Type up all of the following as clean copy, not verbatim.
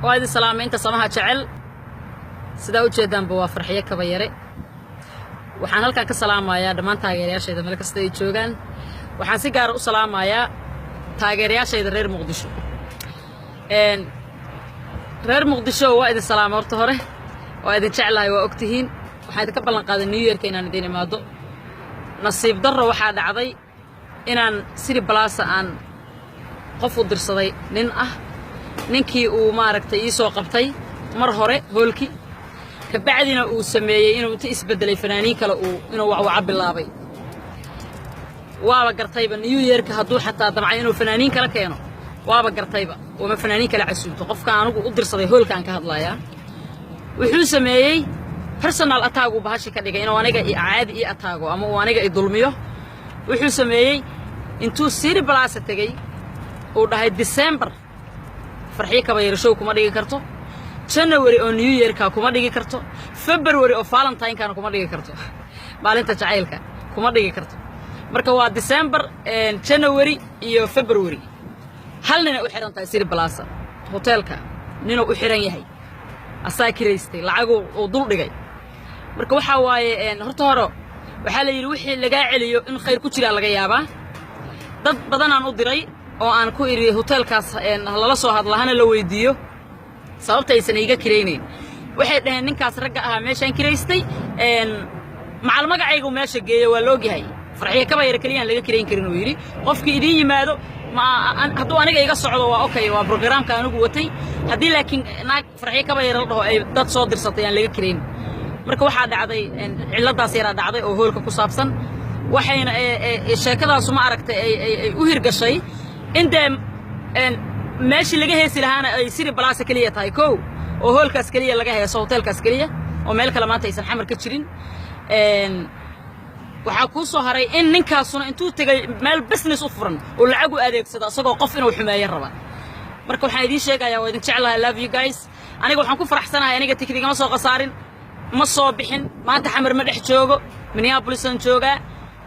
Waa idin salaamay inta samaha jecel. Sidaa u jeedaanba, waa Farxiyo Kabayare. Waxaan halkan ka salaamayaa dhammaan taageerayaashayda meel kasta ay joogaan. Waxaan si gaara u salaamayaa taageerayaashayda reer Muqdisho. Reer Muqdisho, waa idin salaama. Horta hore waa idin jeclahay, waa ogtihiin. Waxaan idinka ballan qaaday New Yearka inaan idin imaado. Nasiib darro, waxaa dhacday inaan City Plaza aan qof u dirsaday, nin ah, ninkii uu maaragtay ii soo qabtay mar hore hoolki, kabacdina uu sameeyey inuu inta isbeddelay fanaaniin kale uu inuu wacwaco bilaabay. Waaba gartayba, New Yearka hadduu xataa damcay inuu fanaaniin kale keeno, waaba gartayba ooma fanaaniin kale casuumto. Qofka anugu u dirsaday hoolka aan ka hadlayaa, wuxuu sameeyey personal attack uu bahashi ka dhigay, inuu aniga caadi ii attacko ama uu aniga i dulmiyo. Wuxuu sameeyey intuu City Plaza tegey uu dhahay, "December Farxiyo Kabayare show kuma dhigi karto, January oo New Yearka kuma dhigi karto, February oo Valentinekana kuma dhigi karto, maalinta jacaylka kuma dhigi karto." Marka waa December, January iyo February. Hal nina u xihan tahay City Plaza hoteelka, ninuu u xihan yahay, asaa kiraystay, lacaguu uu dul dhigay. Marka waxaa waaye, horta hore waxaa la yidhi, wixii lagaa celiyo in khayr ku jiraa laga yaabaa. Dad badanaan u diray oo aan ku idhi hoteelkaas lala soo hadla, hana la weydiiyo sababta aysan iiga kiraynayn. Waxay dhaheen, ninkaas ragga ahaa meeshaan kiraystay, macal magacaygu meesha geeyo, waa la ogyahay, Farxiyo Kabayare keliyaan laga kirayn karin, uu yidhi. Qofkii idiin yimaado ma hadduu aniga iga socdo, waa okay, waa programka anigu watay. Haddii laakiin naag Farxiyo Kabayare la dhaho ay dad soo dirsatay, aan laga kirayn. Marka waxaa dhacday cilladdaas yaraa dhacday oo hoolka ku saabsan. Waxayna sheekadaasu, ma aragtay, ay u hirgashay in dee meeshii laga heesi lahaana ay City Plaza keliya tahay kow, oo hoolkaas keliya laga heeso, hoteelkaas keliya, oo meel kale maanta aysan Xamar ka jirin. Waxaa kuu soo haray in ninkaasuna intuu tegay meel business u furan oo lacag u adeegsado, isagoo qof inuu xumeeyo raba. Marka waxaan idiin sheegayaa, waa idin jeclahay, love you guys. Aniga waxaan ku faraxsanahay, aniga tikid igama soo khasaarin, ma soo bixin. Maanta Xamar ma dhex joogo, Minneapolisaan joogaa.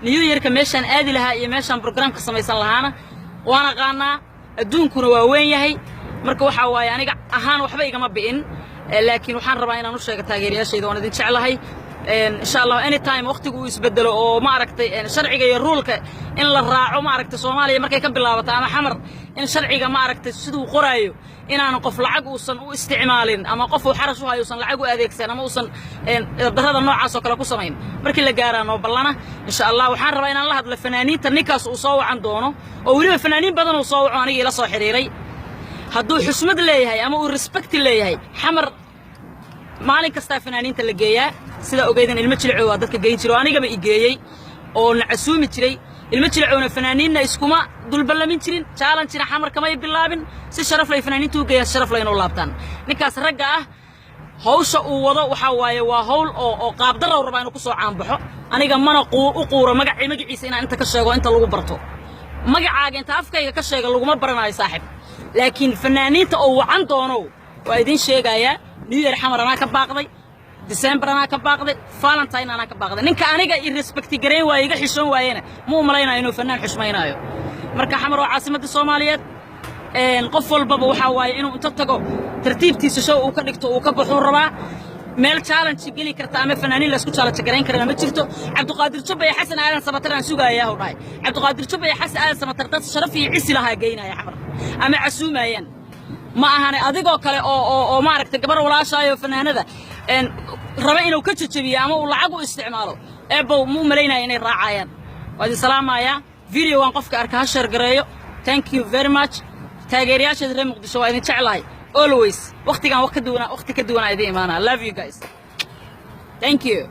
New Yearka meeshaan aadi lahaa iyo meeshaan programka samaysan lahaana waan aqaanaa. Adduunkuna waa weyn yahay. Marka waxaa waaye, aniga ahaan waxba igama bi'in, laakiin waxaan rabaa inaan u sheego taageerayaashayda, waan idin jeclahay. Insha Allah, anytime waqtigu uu isbedelo oo, ma aragtay, sharciga iyo ruleka in la raaco, ma aragtay, Soomaaliya markay ka bilaabato ama Xamar, in sharciga, ma aragtay, siduu qoraayo, inaanu qof lacag uusan u isticmaalin ama qof uu xarash u hayo uusan lacag u adeegsan ama uusan darrada noocaas oo kale ku samayn, markii la gaaraa noo ballana, insha Allah. Waxaan rabaa inaan la hadlo fanaaniinta ninkaas uu soo wacan doono, oo weliba fanaaniin badan uu soo waco aniga ila soo xidhiiray. Hadduu xusmad leeyahay ama uu respect leeyahay, Xamar maalin kastaa fanaaniinta la geeyaa. Sida ogeydan, Ilmo Jilcow waa dadka geyn jira oo anigaba i geeyey oo na casuumi jiray. Ilmo Jilcowna fanaaniinna iskuma dulballamin jirin, challengena Xamar kamay bilaabin. Si sharaf lay fanaaniinta u geeyaan, si sharaf layna u laabtaan. Ninkaas ragga ah hawsha uu wado waxaa waaye waa hawl oo qaabdarrow rabaa inuu ku soo caanbaxo. Aniga mana u quuro magacii magaciisa inaan inta ka sheego, inta lagu barto magacaaga, inta afkayga ka sheega laguma baranayo, saaxib. Laakiin fanaaniinta oo wacan doono waa idiin sheegayaa, New Year Xamar anaa ka baaqday, December anaa ka baaqday, Valentine anaa ka baaqday. Ninka aniga i respect garayn waaye, iga xishoon waayena, ma u malaynayo inuu fanaan xushmaynaayo. Marka Xamar waa caasimadda Soomaaliyeed. Qof walbaba waxaa waaye inuu inta tago tartiibtiisa show uu ka dhigto, uu ka baxuu rabaa. Meel challenge geli karta ama fanaaniin laysku challenge garayn karana ma jirto. Cabdiqaadir Jubba iyo Xasan Aadan Samatar aan sugayaa, hu dhahay. Cabdiqaadir Jubba iyo Xasan Aadan Samatar dad sharaf iyo cisi lahaa geynaya Xamar ama casuumayaan, ma ahane adigoo kale oo maaragtay gabar walaashaayo fanaanada raba inuu ka jajabiyo ama uu lacag u isticmaalo. Eebow, ma u malaynaya inay raacayaan. Waa idin salaamayaa. Videogan qofka arka ha share gareeyo. Thank you very much. Taageerayaasheeda reer Muqdisho, waa idin jeclahay always. Waqtigan waqti ka duwana, waqti ka duwana idin imaanaa. Love you guys, thank you.